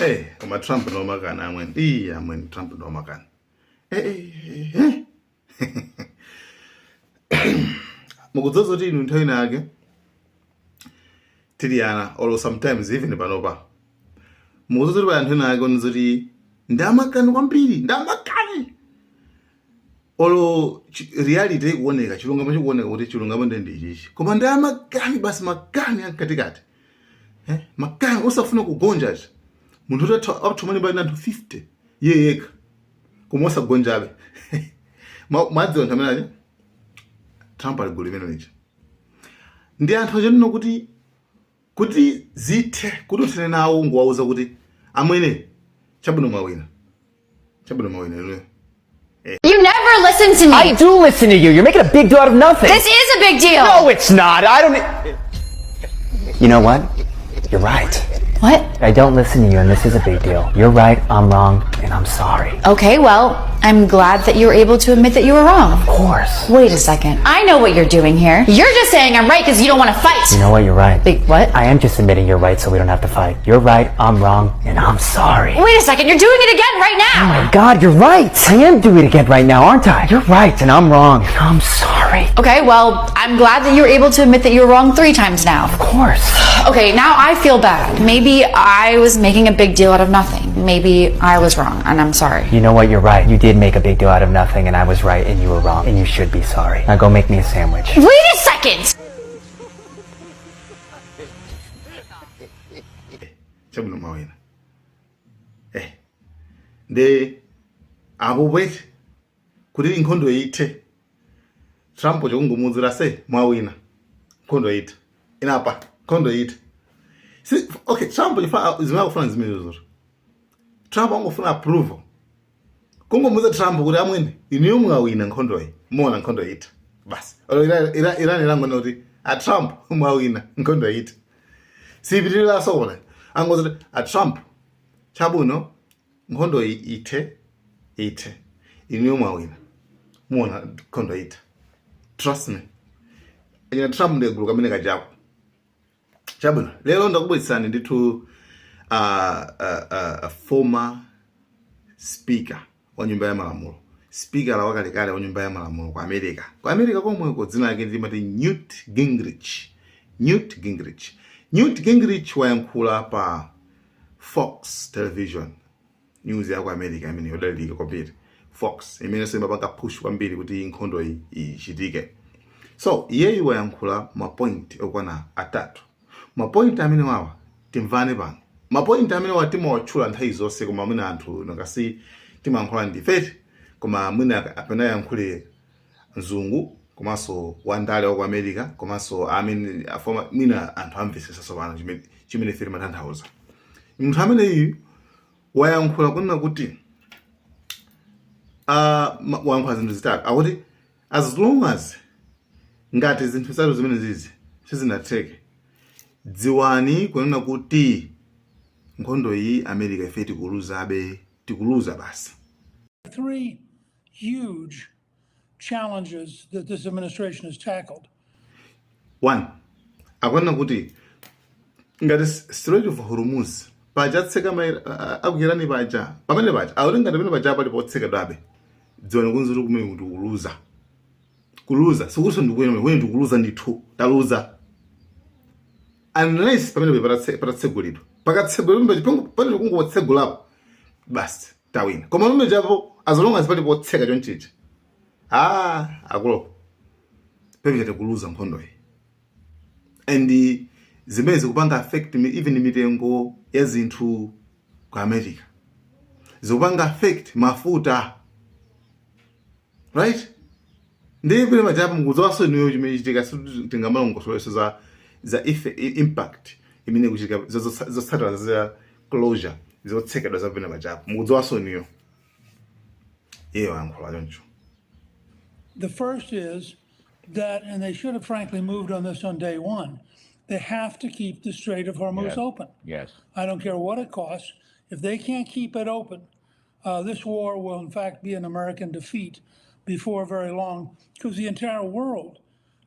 Eh, koma Trump ndi wamakani amwene. Ii amwene Trump ndi wamakani. Eh, eh, eh. Mukudziwa zoti inu nthawi ina yake tili ana or sometimes even panopa. Mukudziwa zoti pali anthu ena ake oni zoti ndi amakani kwambiri, ndi amakani. Olo reality ikuoneka, chilungamo chikuoneka kuti chilungamo ndi ichichi. Koma ndi amakani basi makani amkatikati. Eh, makani osafuna kugonja aja. Munthu utatha atha kulimbana ndi anthu 50 iye yekha. Koma osagonjabe. Mwadziwa anthu amene aja? Trump ali gulu limene lija. Ndi anthu aja kuti zithe kuti uthane nawo ungowauza kuti amwene chabwino mwawina. Chabwino mwawina inuyo. You never listen to me. I do listen to you. You're making a big deal out of nothing. This is a big deal. No, it's not. I don't. You know what? You're right. What? I don't listen to you, and this is a big deal. You're right, I'm wrong, and I'm sorry. Okay, well, I'm glad that you were able to admit that you were wrong. Of course. Wait a second. I know what you're doing here. You're just saying I'm right because you don't want to fight. You know what? You're right. Wait, what? I am just admitting you're right so we don't have to fight. You're right, I'm wrong, and I'm sorry. Wait a second. You're doing it again right now. Oh my God, you're right. I am doing it again right now, aren't I? You're right, and I'm wrong, and I'm sorry. Okay, well, I'm glad that you were able to admit that you were wrong 3 times now. Of course. Okay, now I feel bad. Maybe I was making a big deal out of nothing. Maybe I was wrong, and I'm sorry. You know what? You're right. You did make a big deal out of nothing, and I was right, and you were wrong, and you should be sorry. Now go make me a sandwich. Wait a second! Chabwino mwawina. Eh. Nde apo wait kuti nkhondo ithe. Trump chokungomuuza se mwawina. Nkhondo ithe. Inapa nkhondo ithe. Si, okay, Trump ifa zimene akufuna zimenezo. Trump angofuna approval. Kungomuuza Trump kuti amwene inuyo mwawina nkhondo iyi. Muona nkhondo ithe. Basi. Olo Iran ilangoona kuti a Trump mwawina nkhondo ithe. Sipitirira sokona. Angozoti a Trump chabwino nkhondo iyi ithe ithe. Inuyo mwawina. Muona nkhondo ithe. Trust me. Ina Trump ndiye gulu kamene kajako. Chabwino lero ndakubweretsani ndithu former speaker wa nyumba ya malamulo, speaker la wakalekale wa nyumba ya malamulo ku America, ku America komweko, dzina lake limati Newt Gingrich. Newt Gingrich, Newt Gingrich wayankhula pa Fox Television News ya ku America imene yodalirika kwambiri, Fox imenenso imapanga push kwambiri kuti nkhondo iyi ichitike. So iyeyu wayankhula mapoint okwana atatu. Mapoint amene wawa timvane pano. Mapoint amene wa timawatchula nthawi zonse, koma mwina anthu nangasi timayankhula ndifeti, koma mwina apena yankhule mzungu komanso wandale wa ku America komanso amene afoma, mwina anthu amvetsetsa pano chimene ife timatanthauza. Munthu ameneyu wayankhula kunena kuti wayankhula zinthu zitatu. Akuti as long as ngati zinthu zitatu zimene zizi sizinatheke, dziwani kunena kuti nkhondo iyi America ife tikuluzabe, tikuluza basi. 3 huge challenges that this administration has tackled. 1, akunena kuti ngati Strait of Hormuz paja atseka aku Iran paja, pamene paja akuti ngati pamene paja pali potsekedwabe, dziwani kunzuru kumene kuti kuluza, kuluza sikuti ndikuyena kumene tikuluza ndithu, taluza unless pamene patatsegulidwa, pakatsegulidwa pamene kungotsegulapo basi tawina. Koma pamene chapo as long as pali potseka chonchicha, akulo pamene tikuluza nkhondo iyi. And zimene zikupanga affect even mitengo ya zinthu ku America, zikupanga affect mafuta, right? Ndi pene majapo mukudziwanso inuyo chimene chitika, tingamalongosoleso za impact imene kuchitika, zotsatira za closure, zotsekedwa za pene majapo mukudziwanso inuyo. Iye wayankhula choncho. The first is that, and they should have frankly moved on this on day one, they have to keep the Strait of Hormuz open. I don't care what it costs. If they can't keep it open, this war will in fact be an American defeat before very long, because the entire world,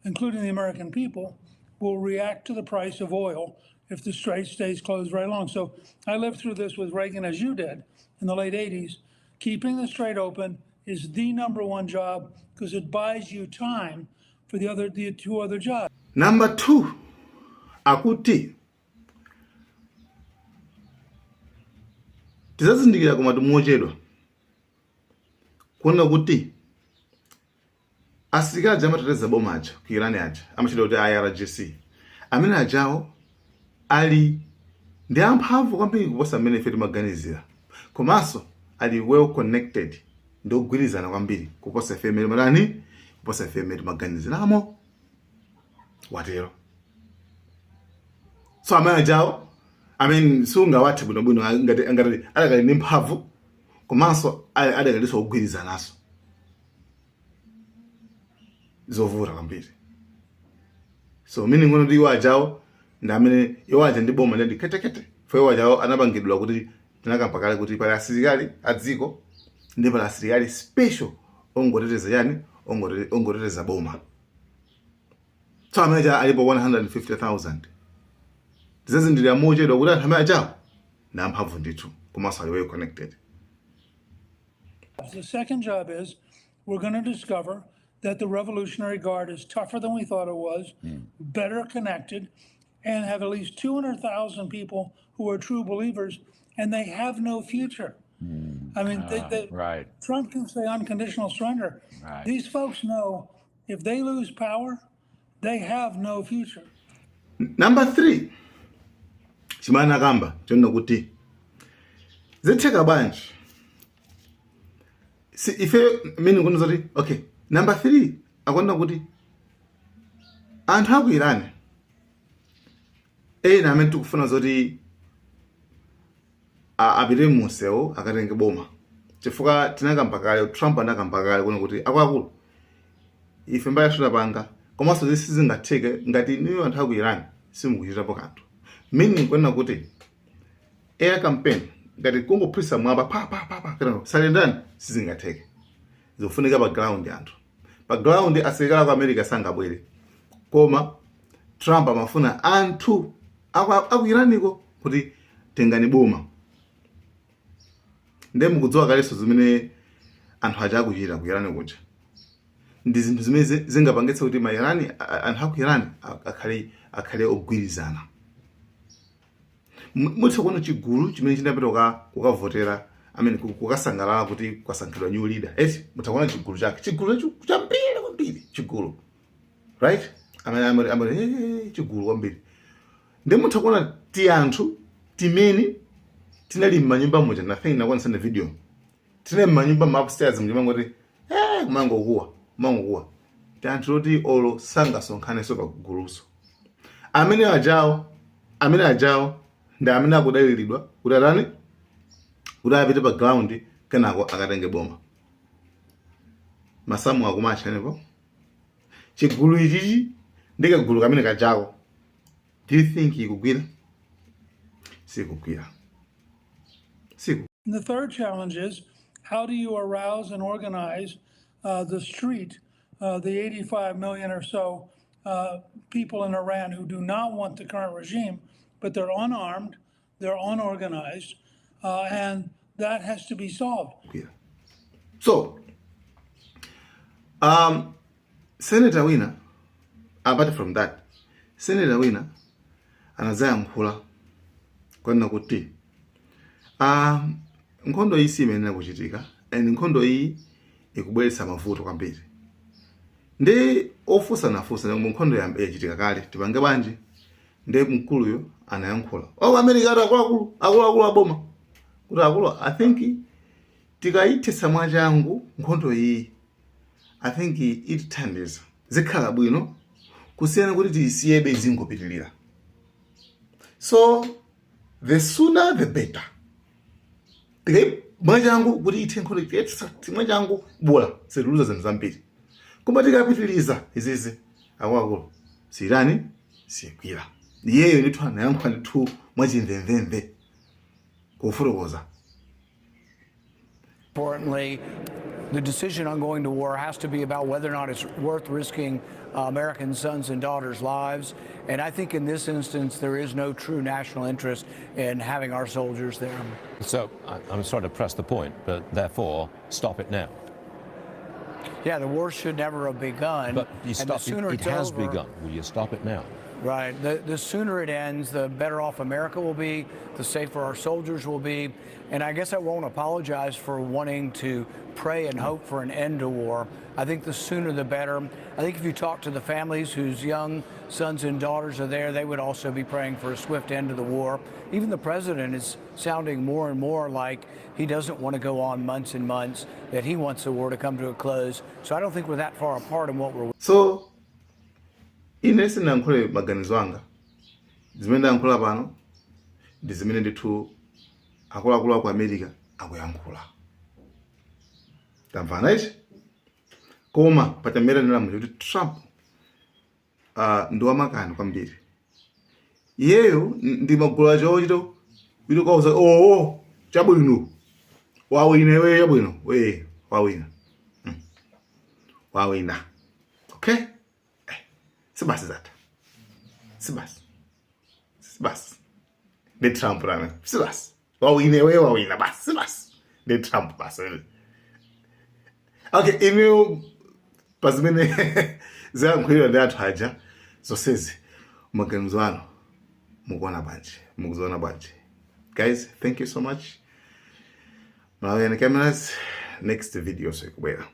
including the American people, will react to the price of oil if the strait stays closed very long. So I lived through this with Reagan, as you did, in the late 80s. Keeping the strait open is the number one job because it buys you time for the two other jobs. Number 2, akuti tizazindikira koma timochedwa kuona kuti asilikali aja amateteza boma aja ku Iran aja amachedwa kuti IRGC, amene ajawo ali ndi amphamvu kwambiri kuposa mmene ife timaganizira, komanso ali well connected, ndi ogwirizana kwambiri kuposa ife mmene matani, kuposa ife mmene timaganiziramo, watero. So amene ajawo, I mean, sungawathe bwinobwino ngati adakali ndi mphamvu, komanso adakalinso ogwirizananso, zovuta kwambiri. So meaning kuti iwo ajawo ndi amene iwo aja ndi boma ndi khetekhete fo iwo ajawo anapangidwa kuti tinakamba kale kuti pali asilikali a dziko ndi pali asilikali special ongoteteza yani, ongoteteza boma. So amene aja alipo 150,000. Tizazindikira mochedwa kuti anthu amene ajawo ndi amphamvu ndithu, komanso ali well connected. The second job is we're going to discover that the Revolutionary Guard is tougher than we thought it was, better connected, and have at least 200,000 people who are true believers, and they have no future. I mean, Trump can say unconditional surrender. These folks know if they lose power, they have no future. Number 3, chimene akamba chonena kuti zitheka bwanji si ife mene kuno zoti okay. Number 3, akuona kuti anthu aku Iran ena amene tikufuna zoti apite munsewu akatenge boma, chifukwa tinakamba kale, Trump anakamba kale kuona kuti akuluakulu ife mbali yathu tapanga, komanso zisi sizingatheke ngati inuyo anthu aku Iran simukuchitapo kanthu. Meaning kuona kuti air campaign ngati kungophulitsa mwamba pa pa pa pa kenako salendani, sizingatheke. Zikufunika pa ground, anthu pa ground. Asilikali aku America sangabwere, koma Trump amafuna anthu aku Iraniko kuti tengani boma. Ndiye mukudziwa kalenso zimene anthu aja akuchita ku Iran kuja ndi zinthu zimene zingapangitse kuti ma Irani, anthu aku Iran akhale ogwirizana. Mutha kuona chigulu chimene chinapita kukavotera amene kukasangalala kuti kwasankhidwa new leader eti, mutha kuona chigulu chake, chigulu chambiri kwambiri, chigulu, right, amene amati hey, chigulu kwambiri. Ndi mutha kuona ti anthu timene tinali m'manyumba muja, nothing nakuonesani video, tinali m'manyumba ma upstairs muja, mangoti kumangokuwa kumangokuwa, ti anthu oti olo sangasonkhanenso pa guluso. Amene ajawo ndi amene akudaliridwa kuti atani, kuti apite pa ground kenako akatenge boma. Masamu akumatcha nepo chigulu ichichi ndi kagulu kamene kajako. Do you think ikugwira? Sikugwira, siku And the third challenge is how do you arouse and organize the street, the 85 million or so people in Iran who do not want the current regime, but they're unarmed, they're unorganized, and that has to be solved. Kugwira. So senator wina, apart from that, senator wina anazayankhula kwanena kuti nkhondo iyi siyimenera kuchitika and nkhondo iyi ikubweretsa mavuto kwambiri. Ndi ofunsanafunsa mu nkhondo yachitika kale, tipange bwanji? Ndi mkuluyo anayankhula oh America ati akuluakulu akuluakulu aboma kuti akulu, I think tikayithetsa mwachangu nkhondo iyi, I think itithandiza, zikhala bwino kusiyana kuti tiyisiyebe izingopitilira. So the sooner the better. Tikai mwachangu kuti ithe nkhondo, tikayithetsa mwachangu, bola sitiluza zinthu zambiri, koma tikapitiliza izizi, akuluakulu, sirani sigwira. Iyeyo ndithu anayankhula ndithu mwachimvemvemve kufotokoza. Importantly, The decision on going to war has to be about whether or not it's worth risking American sons and daughters' lives. And I think in this instance, there is no true national interest in having our soldiers there. So I'm sorry to press the point, but therefore, stop it now. Yeah, the war should never have begun. But you And stop, the sooner it it's has over, begun. Will you stop it now? Right. The sooner it ends, the better off America will be, the safer our soldiers will be. And I guess I won't apologize for wanting to pray and hope for an end to war. I think the sooner the better. I think if you talk to the families whose young sons and daughters are there, they would also be praying for a swift end to the war. Even the president is sounding more and more like he doesn't want to go on months and months, that he wants the war to come to a close. So I don't think we're that far apart in what we're So ine sinayankhule maganizo anga. Zimene ndayankhula pano ndi zimene ndithu akuluakulu aku America akuyankhula. Tamvana ichi? Koma pachamera ndilamulo kuti Trump ndi wamakani kwambiri. Iyeyo ndi magulu acho ochita kuti kauza, "Oo, chabwino, wawina iwe, chabwino, we wawina, Wawina, okay." Sibasi zatha, sibasi, sibasi. Ndi Trump rana, sibasi, wawina iwe, wawina basi, sibasi, ndi Trump basi. Okay, ineyo pazimene zayankhulidwa ndi anthu aja zonsezi, maganizo anu mukuona bwanji? Mukuziona bwanji? Guys, thank you so much. Malawian Cameras, next video so ikubwera.